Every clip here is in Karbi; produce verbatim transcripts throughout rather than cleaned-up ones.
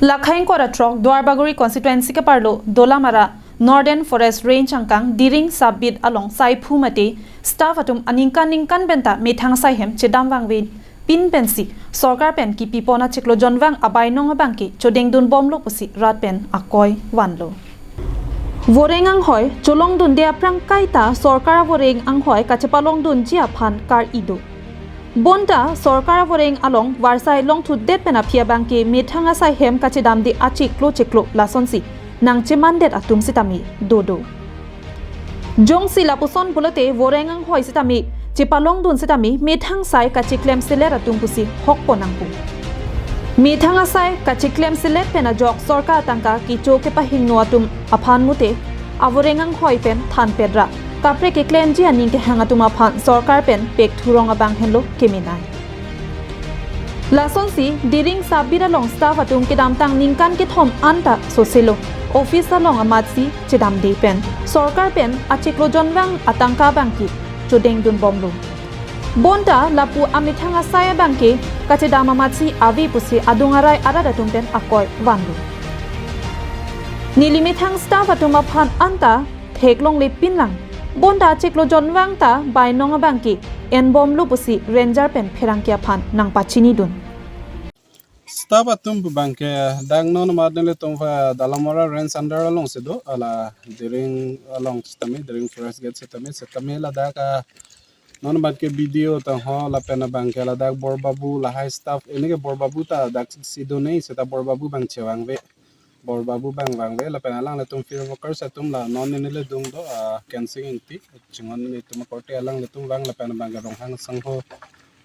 Lakhai ingkoi ra throk Duarbagori constituency keparlo Dolamara Northern Forest Range angkang Diring sub-beat along saiphu mate staff atum aningkan ningkan pen ta methang asai hem chedam vangve pin pensi sorkar pen kipipon achiklo jonvang abainong abangke chodengdun bomlo pusi rat pen akoi vanlo. Voreng anghoi cholongdunde aphrang kaita sorkar avoreng anghoi kachepalongdunji aphan kar-i do. Bonta sorkar avoreng along varsai longthutdet pen aphi abangke methang asai hem kachedamde achiklo chiklo lasonsi nangchemandet atum sitame dodo. Jongsi lapuson pulote voreng anghoi sitame chepalongdun sitame methang asai kacheklem selet atum pusi hokpon nangpo. Methang asai kacheklem selet pen ajok sorkar atangka kecho kepahingno atum aphan mute avoreng anghoi pen thanpet ra kaprek keklemji aning kehang atum aphan sorkar pen pekthurong abang henlo kemenai. Lasonsi Diring sub-beat along staff atum kedamtang ningkan kethom anta soselo office along amatsi chedamde pen sorkar pen achiklo jonvang atangka abangke chodengdun bomlo. Bonta lapu amethang asai abangke kachedam amatsi ave pusi adung arai arat atum pen akoi vanlo. Neli methang staff atum aphan anta theklongle pinlang. Bonta achiklo jonvang ta bainong abangke enbomlo pusi ranger pen pherangke aphan nangpachinidun. Staff atum pu abangke dak non mat nelitum va Dolamara range under alongsi do, hala Diring along sitame, Diring forest gate sitame, sitame ladak a non mat ke B D O tangho lapen abangke ladak Bor Babu lahai staff, ini ke Bor Babu ta daksi do nei, seta Bor Babu abang chevangve. Bor Babu abang vangve lapen alanglitum field workers atum la non neli ledung do, ah, Kensing Ingti, chinghon nelitum akorte alanglitum vang lapen abangke Ronghang sangho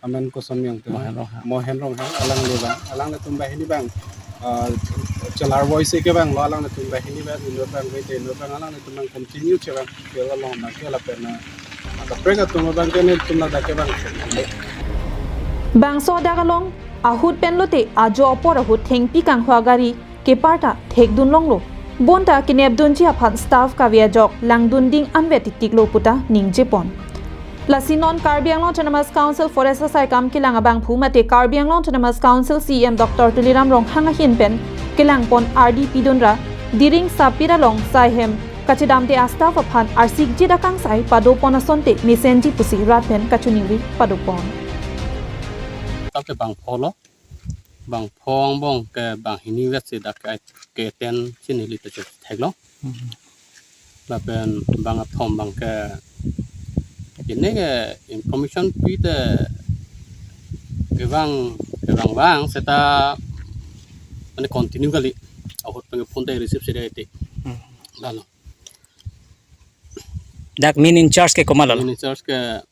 amen koson yang tu. Mohen Ronghang. Mohen Ronghang alangli vang, alanglitum banghini abang, ah, chelarvoisi kevanglo, alanglitum banghini abang inut vangve te inut abang alanglitum abang continue chevang field along abangke lapen, ah, kaprek atum abangke nelitum ladak kevang. Bangso adak along ahut pen lote ajo apor ahut thengpi kanghua gari kepar ta thekdun longlo. Bonta kenepdunji aphan staff kave ajok langdun ding anvet titiklo puta ningjepon. Lasi non Karbi Anglong Autonomous Council Forest asaikam kelang abangphu mate Karbi Anglong Autonomous Council C E M Doctor Tuliram Ronghang ahin pen kelangpon ardi pidunra Diring sub-beat along sai hem kachedamde a-staff aphan arsikjit akangsai padopon asonte mesenji pusi rat pen kachiningri padopon. Staff ke bangpholo, bangpho angbong ke banghini vetsi dak ke, ke ten chini li pe theklong. Lapen bang athom abangke ini ke information pite kevang, kevang vang seta mane continue kali. Ahut pen phone ta receive sida iti. Hmm. Lalo. Dak main in charge ke komatlo? Main in charge ke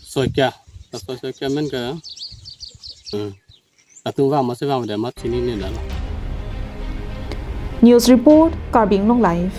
Soikia. Dak Soi, Soikia amen ke. Hmm. Latum vang masi vangde amat chinine lalo. News report, Karbi Anglong Live.